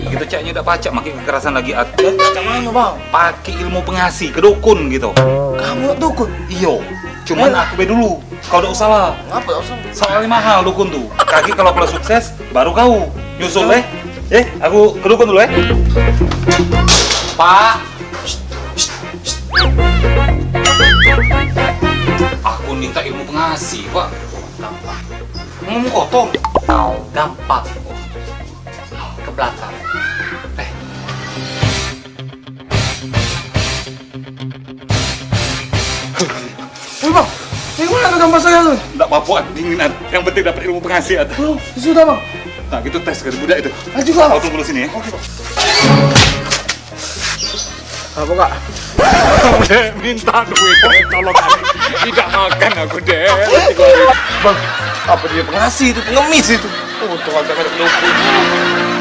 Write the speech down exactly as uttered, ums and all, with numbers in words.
Gitu caknyo dak pacak make kekerasan lagi, At. Cak mano, Bang? Pake ilmu pengasih ke dukun gitu. Kamu nak dukun? Iyo. Cuman aku be dulu. Kau dak usah lah. Ngapa dak usah? Soalnyo mahal dukun tu. Kagek kalau aku lah sukses, baru kau nyusul, eh. Eh, aku ke dukun dulu, eh. Pak. Aku minta ilmu pengasih, Pak. Gampang. Ngomong kotor. Gampang. Ke belakang. Eh. Woi, Bang, yang mana gambar saya tu? Ndak apa-apa, dinginan. Yang penting dapat ilmu pengasih, At. Oh, sudah, Bang. Nah, kita tes ke budak itu. Ayo juga, Bang. Kau tunggu dulu sini, ya. Oke, Bang. Apa, Kak? Dek, minta duit, Dek, tolong. Tidak makan aku, Dek. Bang, apa dia pengasih itu, pengemis itu? Untung agak ada pelupuk.